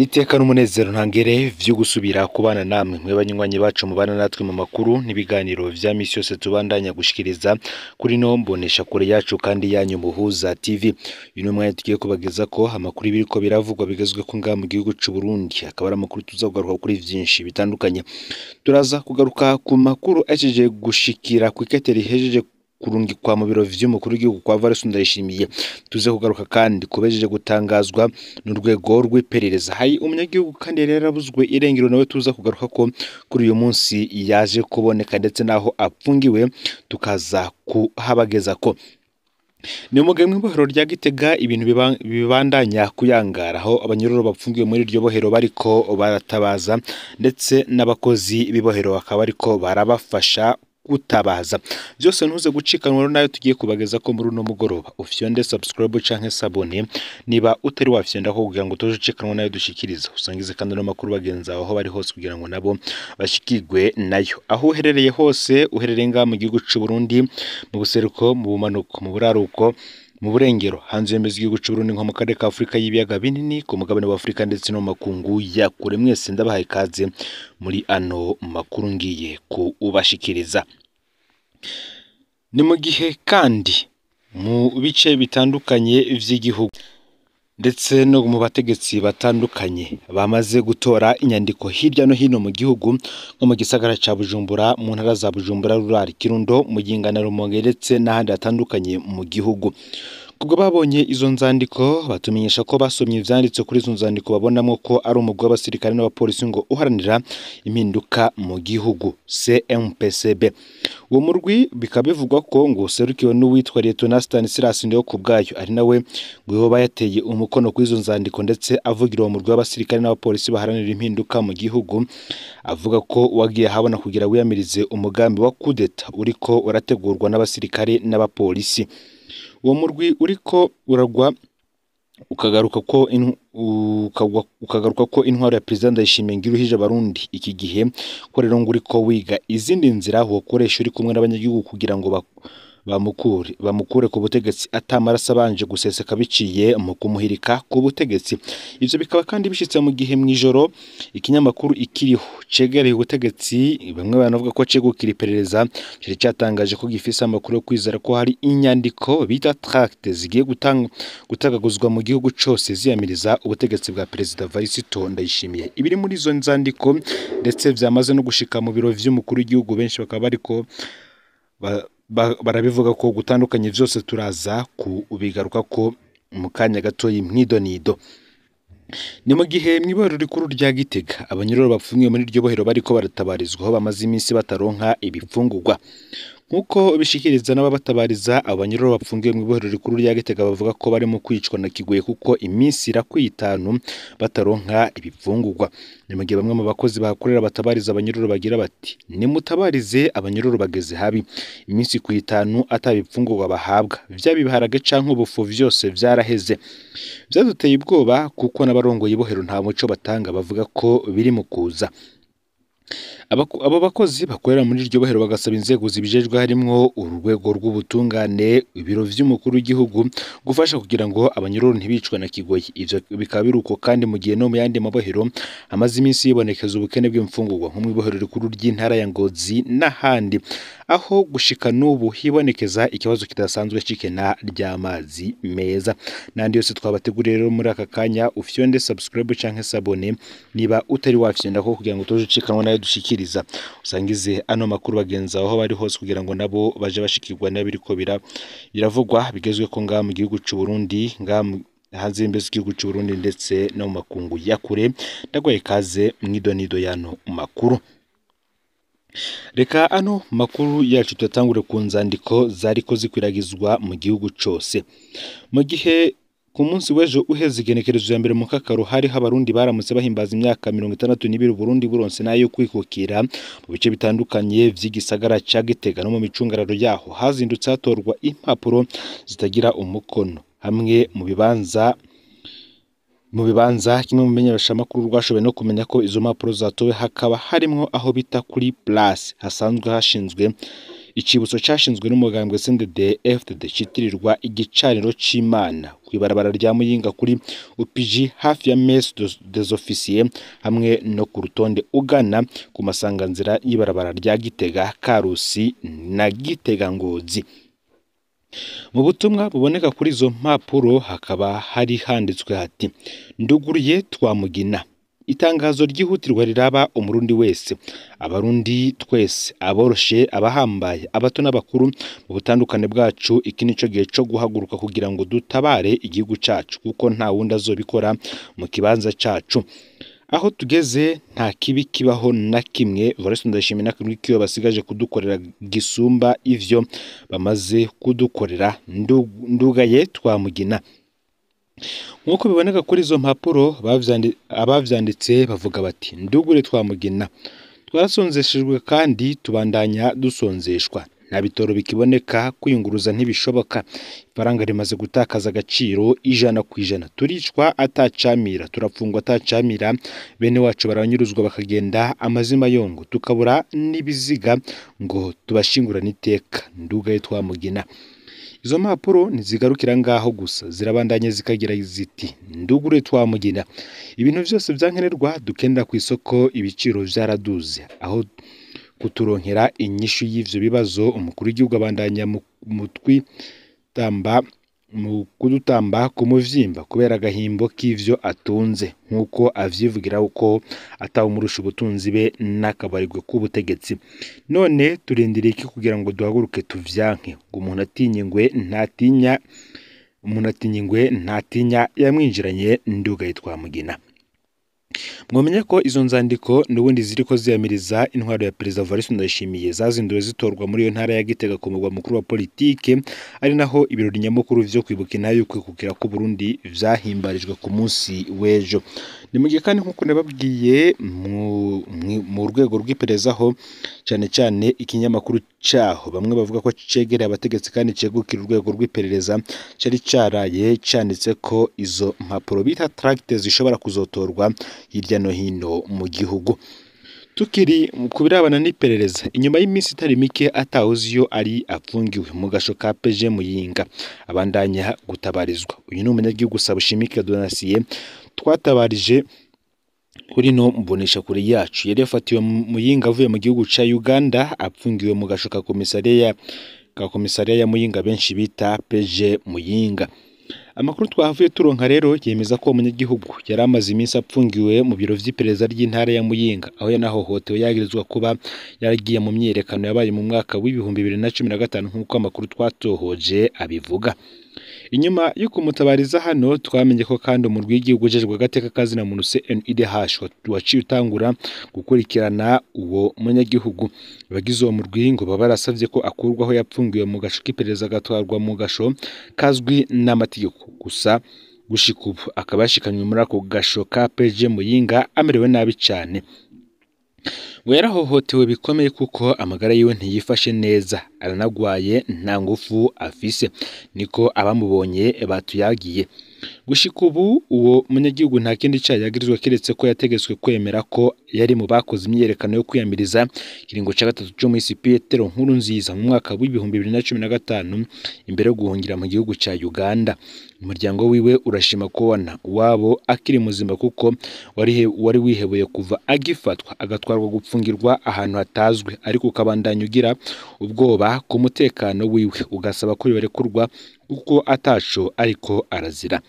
Niteka n'umunezero ntangere vyo gusubira kubana namwe mwe banywanyi bacu mubana natwe mu makuru n'ibiganiro vya misi yose tubandanya gushikiriza kuri no mbonesha kure yacu kandi yanyu Muhuza TV. Uyu ni umwanya tugiye kubageza ko amakuru biriko biravugwa bigezwe ko ngaha mu gihugu c'u Burundi, akaba ari amakuru tuzakugaruka kuri vyinshi bitandukanye. Turaza kugaruka ku makuru ahejeje gushikira kw'ikete rihejeje kurungikwa mu biro vy'umukuru w'igihugu kwa Evariste Ndayishimiye. Tuze kugaruka kandi kubejeje gutangazwa n'urwego rw'iperereza. Hari umunyagihugu kandi yari yarabuzwe irengero, nawe tuza kugaruka ko kuri uyu munsi yaje kuboneka ndetse naho apfungiwe tukaza kuhabageza ko ni umugabo mw'ibohero rya Gitega ibintu bibandanya kuyangara, aho abanyororo bapfungiwe muri iryo bohero bariko baratabaza ndetse n'abakozi b'ibohero bakaba bariko barabafasha gutabaza. Byose ntuze gucikanwa nayo tugiye kubageza ko muri uno mugoroba. Ufyonde subscribe canke s'abonner niba utari wafyonda ko kugira ngo utoje ucikanwa nayo dushikiriza. Usangize kandi no makuru bagenzi aho bari hose kugira ngo nabo bashikirwe nayo. Aho uherereye hose, uherereye ngaha mu gihugu c'u Burundi, mu buseruko, mu bumanuko, mu buraruko, mu burengero, hanze y'imbizi z'igihugu c'u Burundi nko mu karere ka Afurika y'ibiyaga binini, ku mugabane wa Afurika ndetse no mu makungu ya kure, mwese ndabahaye ikaze muri ano makuru ngiye kubashikiriza. Ni mu gihe kandi mu bice bitandukanye vy'igihugu ndetse no mu bategetsi batandukanye bamaze gutora inyandiko hirya no hino mu gihugu, nko mu gisagara ca Bujumbura, mu ntara za Bujumbura Rurari, Kirundo, Muyinga na Rumonge ndetse n'ahandi hatandukanye mu gihugu. Kubwo babonye izo nzandiko, batumenyesha ko basomye ivyanditse kuri izo nzandiko babonamwo ko ari umugwi w'abasirikare n'abapolisi ngo uharanira impinduka mu gihugu CMPCB. Uwo murwi bikaba bivugwa ko ngo userukiwe n'uwitwa Lieutenant Stanislas Ndihokubwayo, ari nawe ngo yoba yateye umukono kuri izo nzandiko ndetse avugira uwo murwi w'abasirikare n'abapolisi baharanira impinduka mu gihugu, avuga ko wagiye ahabona kugira wiyamirize umugambi wa kudeta uriko urategurwa n'abasirikare n'abapolisi. Uwo murwi uriko uragwa ukagaruka ko intwaro ya Perezida Ndayishimiye ngira uruhije abarundi iki gihe, ko rero ngo uriko wiga izindi nzira wokoresha uri kumwe n'abanyagihugu kugira ngo bamukure ku butegetsi atamaraso abanje guseseka biciye mu kumuhirika ku butegetsi. Ivyo bikaba kandi bishitse mu gihe mw'ijoro ikinyamakuru Ikiriho cegereye ubutegetsi, bamwe banavuga ko cegukira iperereza, cari catangaje ko gifise amakuru yo kwizera ko hari inyandiko bita tract zigiye gutagaguzwa mu gihugu cose ziyamiriza ubutegetsi bwa Perezida Evariste Ndayishimiye. Ibiri muri izo nzandiko ndetse vyamaze no gushika mu biro vy'umukuru w'igihugu, benshi bakaba bariko barabivuga ko gutandukanye, vyose turaza kubigaruka ko mu kanya gatoyi mwidonido. Ni mu gihe mw'ibohero rikuru rya Gitega abanyororo bapfungiwe muri iryo bohero bariko baratabarizwa, aho bamaze iminsi bataronka ibifungurwa. Nk'uko bishikiriza n'ababatabariza, abo banyororo bapfungiwe mw'ibohero rikuru rya Gitega bavuga ko barimo kwicwa na kigoye kuko iminsi irakwiye itanu bataronka ibifungurwa. Ni mu gihe bamwe mu bakozi bahakorera batabariza abanyororo bagira bati: "Nimutabarize abanyororo bageze habi, iminsi ku itanu ata bifungurwa bahabwa, vyaba ibiharage canke ubufu vyose vyaraheze. Vyaduteye ubwoba kuko n'abarongoye ibohero nta muco batanga, bavuga ko biri mu kuza." Abo bakozi bakorera muri iryo bohero bagasaba inzego zibijejwe harimwo urwego rw'ubutungane, ibiro vy'umukuru w'igihugu gufasha kugira ngo abanyororo ntibicwe na kigoyi. Ivyo bikaba biruko kandi mu gihe no mu yandi mabohero hamaze iminsi yibonekeza ubukene bw'imfungurwa, nko mw'ibohero rikuru ry'intara ya Ngozi n'ahandi, aho gushika n'ubu hibonekeza ikibazo kidasanzwe c'ikena ry'amazi meza. N'andi yose twabateguriye rero muri aka kanya, ufyonde subscribe canke s'abonner niba utari wafyonda ko kugira ngo utoje ucikanwa nayo dushikiriza. Usangize ano makuru bagenzi aho bari hose kugira ngo nabo baje bashikirwa n'abiriko biravugwa bigezwe ko ngaha mu gihugu c'u Burundi, ngaha hanze y'imbizi z'igihugu c'u Burundi ndetse no mu makungu ya kure. Ndaguhaye ikaze mw'idonido y'ano makuru. Reka ano makuru yacu tuyatangure ku nzandiko zariko zikwiragizwa mu gihugu cose. Mu gihe ku munsi w'ejo uheze igenekerezo ya mbere mu Kakaro hariho abarundi baramutse bahimbaza imyaka 62 Burundi buronse nayo kwikukira, mu bice bitandukanye vy'igisagara ca Gitega no mu micungararo yaho hazindutse hatorwa impapuro zitagira umukono hamwe mu bibanza kimwe mu menyeshamakuru rwashoboye no kumenya ko izo mpapuro zatowe, hakaba harimwo aho bita kuri Place hasanzwe hashinzwe Icibutso cashinzwe n'umugambwe CNDD-FDD citirirwa igicaniro c'Imana kw'ibarabara rya Muyinga kuri UPG hafi ya Messe des Officiers, hamwe no ku rutonde ugana ku masanganzira y'ibarabara rya Gitega Karusi na Gitega Ngozi. Mu butumwa buboneka kuri izo mpapuro hakaba hari handitswe hati: "Nduguruye Twamugina, itangazo ryihutirwa riraba umurundi wese, abarundi twese, aboroshe, abahambaye, abato n'abakuru, mu butandukane bwacu iki nico gihe co guhaguruka kugira ngo dutabare igihugu cacu, kuko nta wundi azobikora mu kibanza cacu. Aho tugeze nta kibi kibaho na kimwe Evariste Ndayishimiye n'akarwi kiwe basigaje kudukorera gisumba ivyo bamaze kudukorera. Ndugaye Twamugina." Nk'uko biboneka kuri izo mpapuro, abavyanditse bavuga bati: "Ndugure Twamugina, twarasonzeshejwe kandi tubandanya dusonzeshwa, nta bitoro bikiboneka, kwiyunguruza ntibishoboka, ifaranga rimaze gutakaza agaciro 100%, turicwa atacamira, turafungwa atacamira, bene wacu baranyuruzwa bakagenda amazima yongo, tukabura n'ibiziga ngo tubashingurane iteka. Ndugaye Twamugina." Izo mpapuro ntizigarukira ngaho gusa, zirabandanya zikagira ziti: "Ndugure Twamugina, ibintu vyose vyankenerwa dukenera ku isoko ibiciro vyaraduze, aho kuturonkera inyishu y'ivyo bibazo umukuru w'igihugu abandanya mu kudutamba ku muvyimba kubera agahimbo k'ivyo atunze, nk'uko avyivugira uko atawumurusha ubutunzi be n'akabarigwe k'ubutegetsi. None turindiriye iki kugira ngo duhaguruke tuvyanke? Ngo umuntu atinye ingwe ntatinya, umuntu atinya ingwe ntatinya yamwinjiranye. Ndugaye Twamugina." Mwomenya ko izo nzandiko n'ubundi ziriko ziyamiriza intwaro ya Perezida Evariste Ndayishimiye zazinduwe zitorwa muri iyo ntara ya Gitega ku mugwa mukuru wa politike, ari naho ibirori nyamukuru vyo kwibuka intahe y'ukwikukira k'u Burundi vyahimbarijwe ku munsi w'ejo. Ni mu gihe kandi nk'uko nababwiye mu rwego rw'iperereza ho cane cane ikinyamakuru caho bamwe bavuga ko cegereye abategetsi kandi cegukira urwego rw'iperereza cari caraye canditse ko izo mpapuro bita tract zishobora kuzotorwa hirya no hino mu gihugu. Tukiri ku birabana n'iperereza, inyuma y'iminsi itari mike atawuzi iyo ari apfungiwe mu gasho ka PG Muyinga, abandanya gutabarizwa. Uyu ni umunyagihugu Sabushimike Donatien twatabarije kuri no mbonesha kure yacu, yari yafatiwe Muyinga avuye mu gihugu ca Uganda, apfungiwe mu gasho ka komisariya ya Muyinga benshi bita PG Muyinga. Amakuru twahavuye turonka rero yemeza ko umunyagihugu yari amaze iminsi apfungiwe mu biro vy'iperereza ry'intara ya Muyinga, aho yanahohotewe yagirizwa kuba yaragiye mu myiyerekano yabaye mu mwaka w'2015 nk'uko amakuru twatohoje abivuga. Inyuma yo kumutabariza hano twamenye ko kandi umurwi w'igihugu ujejwe agateka kazina muntu CNIDH waciye utangura gukurikirana uwo munyagihugu. Abagize uwo murwi ngo baba barasavye ko akurwaho yapfungiwe mu gasho k'iperereza agatwarwa mu gasho kazwi n'amategeko, gusa gushika ubu akaba yashikanywe muri ako gasho ka PG Muyinga amerewe nabi cane. Ngo yarahohotewe bikomeye kuko amagara yiwe ntiyifashe neza, aranagwaye, nta ngufu afise, niko abamubonye batuyagiye. Gushika ubu uwo munyagihugu nta kindi caha yagirizwa keretse ko yategetswe kwemera ko yari mu bakoze imyiyerekano yo kwiyamiriza ikiringo ca gatatu c'umuhisi Petero Nkurunziza mu mwaka w'2015 imbere yo guhungira mu gihugu ca Uganda. Umuryango wiwe urashima kubona uwabo akiri muzima kuko wari wihebuye kuva agifatwa agatwarwa gupfungirwa ahantu hatazwi, ariko ukabandanya ugira ubwoba ku mutekano wiwe, ugasaba ko yorekurwa kuko ataco ariko arazira.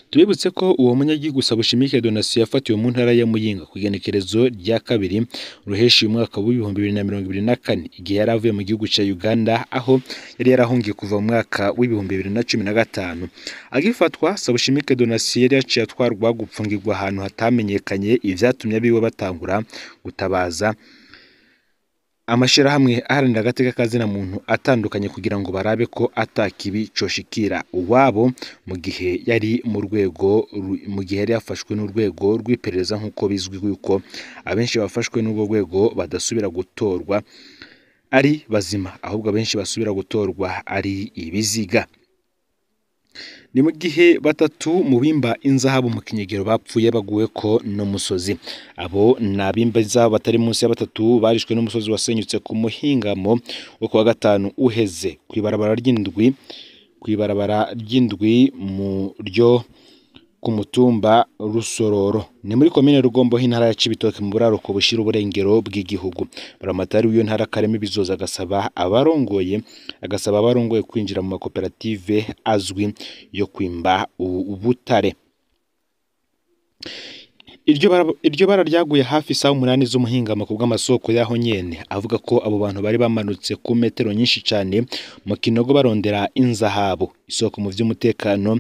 Tubibutse ko uwo munyagihugu Sabushimike Donatien yafatiwe mu ntara ya Muyinga ku igenekerezo rya 2 Ruheshi umwaka w'2024 igihe yari avuye mu gihugu ca Uganda, aho yari yarahungiye kuva mu mwaka w'2015. Agifatwa Sabushimike Donatien yari yaciye atwarwa gupfungirwa ahantu hatamenyekanye, ivyatumye abiwe batangura gutabaza amashirahamwe aharanira agateka kazina muntu atandukanye kugira ngo barabe ko atakibi coshikira uwabo mu gihe yari mu rwego mu gihe yari yafashwe n'urwego rw'iperereza, nk'uko bizwi yuko abenshi bafashwe n'urwo rwego badasubira gutorwa ari bazima, ahubwo abenshi basubira gutorwa ari ibiziga. Ni mu gihe batatu mu bimba inzahabu mu kinyegero bapfuye baguweko n'umusozi. Abo ni abimba inzahabu batari munsi ya batatu barishwe n'umusozi wasenyutse ku muhingamo wo kuwa gatanu uheze kw'ibarabara ry'indwi mu ryo ku mutumba Rusororo, ni muri komine Rugombo h'intara ya Cibitoke mu buraruko bushira uburengero bw'igihugu. Buramatari w'iyo ntara Kareme Bizoza agasaba abarongoye kwinjira mu makoperative azwi yo kwimba ubutare. Iryo bara ryaguye hafi isaha 8 z'umuhingamo ku bw'amasoko y'aho nyene, avuga ko abo bantu bari bamanutse ku metero nyinshi cane mu kinogo barondera inzahabu. Isoko mu vy'umutekano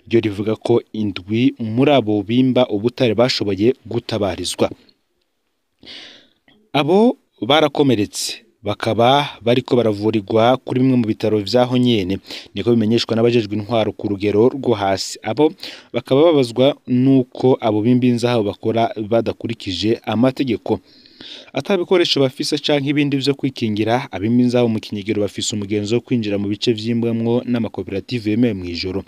ryo rivuga ko 7 muri abo bimba ubutare bashoboye gutabarizwa. Abo barakomeretse bakaba bariko baravurirwa kuri bimwe mu bitaro vyaho nyene, niko bimenyeshwa n'abajejwe intwaro ku rugero rwo hasi. Abo bakaba babazwa nuko abo bimba inzahabu bakora badakurikije amategeko, ata bikoresho bafise canke ibindi vyo kwikingira. Abimba inzahabu mu kinyegero bafise umugenzo wo kwinjira mu bice vyimbwamwo n'amakoperative yemewe mw'ijoro.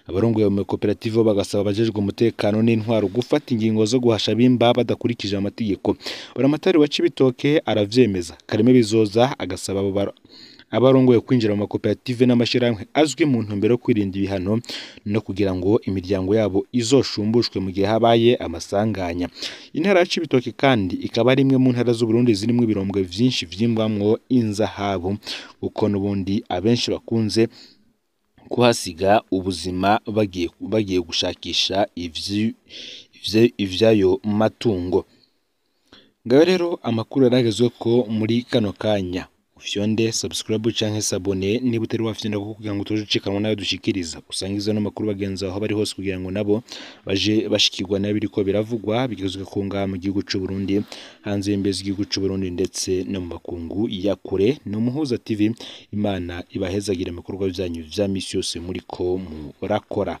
Abarongoye mu makoperative bo bagasaba abajejwe umutekano n'intwaro gufata ingingo zo guhasha abimba badakurikije amategeko. Buramatari wa Cibitoke aravyemeza. Kareme Bizoza agasaba abarongoye kwinjira mu makoperative n'amashirahamwe azwi mu ntumbero yo kwirinda ibihano no kugira ngo imiryango yabo izoshumbushwe mu gihe habaye amasanganya. Intara ya Cibitoke kandi ikaba ari imwe mu ntara z'Uburundi zirimwo ibirombwe vyinshi vyimbwamwo inzahabu, kuko n'ubundi abenshi bakunze kuhasiga ubuzima bagiye gushakisha ivyayo matungo. Ngayo rero amakuru yaragezweko muri kano kanya. Ufyonde subscribe canke sabone niba utari wafyonda kugira ngo utoje ucikanwa nayo dushikiriza. Usangize no makuru bagenzi aho bari hose kugira ngo nabo baje bashikirwa nabiriko biravugwa bigezwe ku ngaha mu gihugu c'u Burundi, hanze y'imbibe z'igihugu c'u Burundi ndetse no mu makungu ya kure. No Muhuza TV, Imana ibahezagire mu bikorwa vyanyu vya misi yose muriko murakora.